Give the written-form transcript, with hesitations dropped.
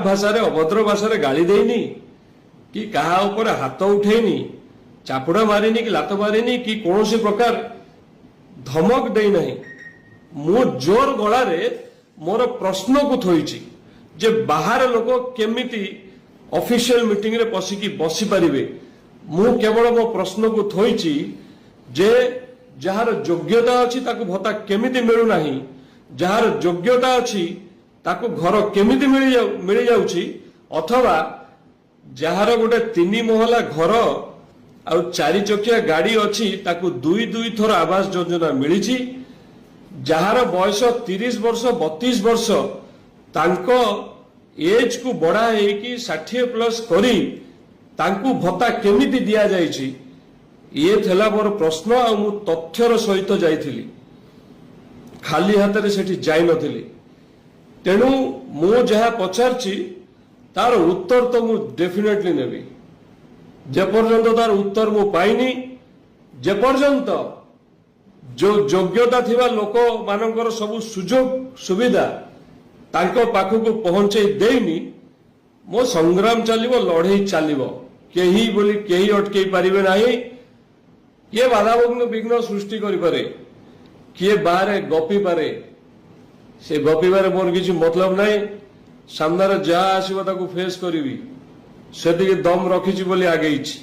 ଭାଷାରେ, ଅଭଦ୍ର ଭାଷାରେ ଗାଳି ଦେଇନି କି କାହା ଉପରେ ହାତ ଉଠେଇନି, ଚାପୁଡ଼ା ମାରିନି କି ଲାତ ମାରିନି କି କୌଣସି ପ୍ରକାର ଧମକ ଦେଇନାହିଁ। ମୁଁ ଜୋର ଗଳାରେ ମୋର ପ୍ରଶ୍ନକୁ ଥୋଇଛି ଯେ ବାହାର ଲୋକ କେମିତି ଅଫିସିଆଲ ମିଟିଂରେ ପଶିକି ବସିପାରିବେ। ମୁଁ କେବଳ ମୋ ପ୍ରଶ୍ନକୁ ଥୋଇଛି ଯେ ଯାହାର ଯୋଗ୍ୟତା ଅଛି ତାକୁ ଭତ୍ତା କେମିତି ମିଳୁନାହିଁ, ଯାହାର ଯୋଗ୍ୟତା ଅଛି ତାକୁ ଘର କେମିତି ମିଳିଯାଉଛି, ଅଥବା ଯାହାର ଗୋଟେ 3 ମହଲା ଘର ଆଉ 4 ଚକିଆ ଗାଡି ଅଛି ତାକୁ ଦୁଇ ଦୁଇ ଥର ଆବାସ ଯୋଜନା ମିଳିଛି, ଯାହାର ବୟସ 30 ବର୍ଷ 32 ବର୍ଷ ତାଙ୍କ ଏଜକୁ ବଢା ହେଇକି 60 ପ୍ଲସ୍ କରି ତାଙ୍କୁ ଭତ୍ତା କେମିତି ଦିଆଯାଇଛି? ଇଏ ଥିଲା ମୋର ପ୍ରଶ୍ନ। ଆଉ ମୁଁ ତଥ୍ୟର ସହିତ ଯାଇଥିଲି, ଖାଲି ହାତରେ ସେଠି ଯାଇନଥିଲି। ତେଣୁ ମୁଁ ଯାହା ପଚାରିଛି ତାର ଉତ୍ତର ତ ମୁଁ ଡେଫିନେଟଲି ନେବି। ଯେପର୍ଯ୍ୟନ୍ତ ତାର ଉତ୍ତର ମୁଁ ପାଇନି, ଯେପର୍ଯ୍ୟନ୍ତ ଯୋଉ ଯୋଗ୍ୟତା ଥିବା ଲୋକମାନଙ୍କର ସବୁ ସୁଯୋଗ ସୁବିଧା ତାଙ୍କ ପାଖକୁ ପହଞ୍ଚେଇ ଦେଇନି, ମୋ ସଂଗ୍ରାମ ଚାଲିବ, ଲଢେଇ ଚାଲିବ। କେହି ବୋଲି କେହି ଅଟକେଇ ପାରିବେ ନାହିଁ। କିଏ ବାଧାବିଘ୍ନ ବିଘ୍ନ ସୃଷ୍ଟି କରିପାରେ, କିଏ ବାହାରେ ଗପିପାରେ, ସେ ଗପିବାରେ ମୋର କିଛି ମତଲବ ନାହିଁ। ସାମ୍ନାରେ ଯାହା ଆସିବ ତାକୁ ଫେସ୍ କରିବି, ସେତିକି ଦମ ରଖିଛି ବୋଲି ଆଗେଇଛି।